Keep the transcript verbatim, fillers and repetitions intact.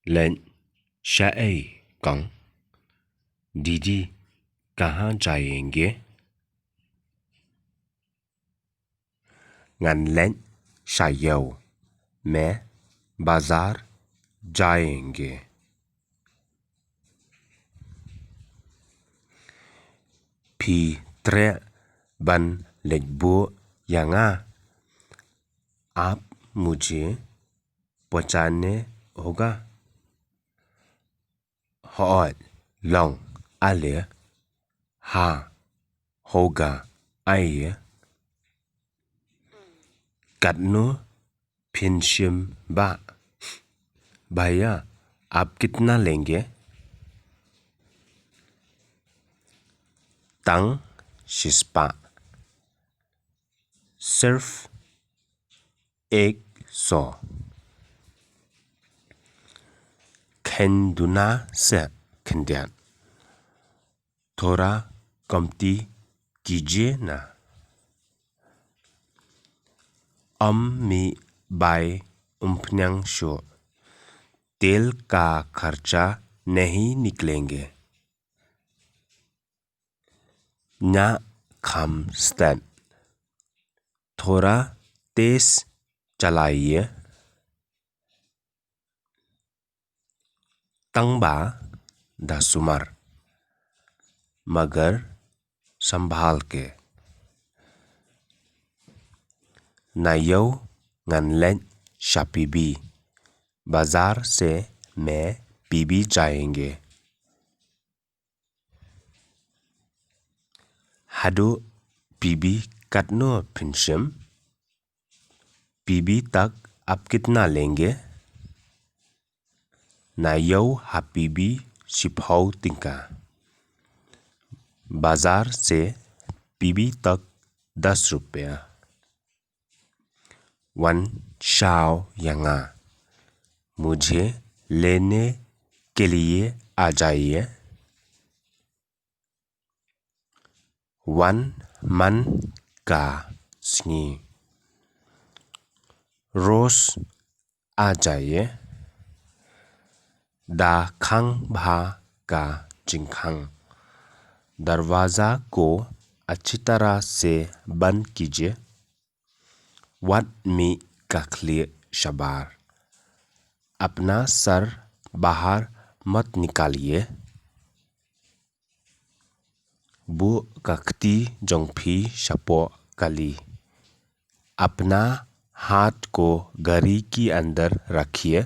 Leit shaei kong? Didi kahan jayenge? Ngan leit sha ïew. Main bazar jayenge. Phi treh ban leit buh ïa nga? Aap mujhe pahunchane hoga? Hooid, long. Ale? Haan, hoga. Aiye? Katno phin shim bah? Bhaiya, aap kitna lenge? Tang shispah. Sirf ek so. Khein duna seh khyndiat. Thora kamti kijiye na. Am mih bai umphniang shuh. Tel ka kharcha nahi niklenge. Nya kham stet. Thora tez chalaiye. Tang ba da sumar. Magar sambhal ke. Na ïew ngan leit sha P B. Bazar se main P B jayenge. Haduh P B katno phin shim? P B tak aap kitna lenge? Na ïew ha P B shiphew tyngka. Bazar se P B tak das rupya. Wan shaw ïa nga. Mujhe lene ke liye aa jaiye. Wan man ka sngi. Roz aa jaiye. Da khang bha ka jingkhang. Darwaza ko achhi tarah se band kijiye. Wat mih ka khlieh shabar. Apna sar bahar mat nikaliye. Buh ka kti jong phi shapoh kali. Apna haath ko gari ki andar rakhiye.